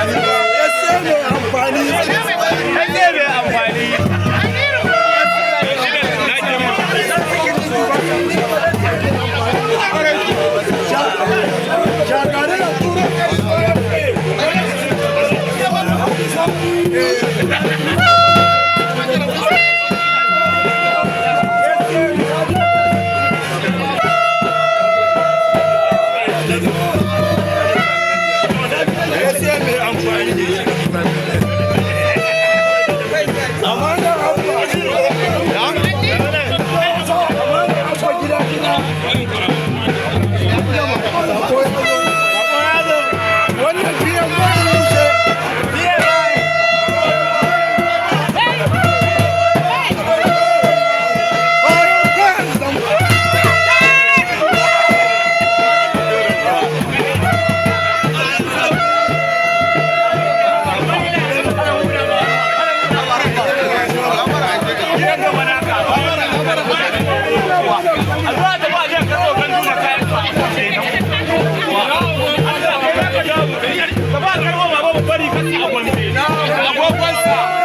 Amfani. SA mai amfani. SA mai amfani. Shagari na turo. SA mai amfani. Amanar Abba. Amanar Abba gida gida. Wannan biyan bayan rushe. Agogonsa.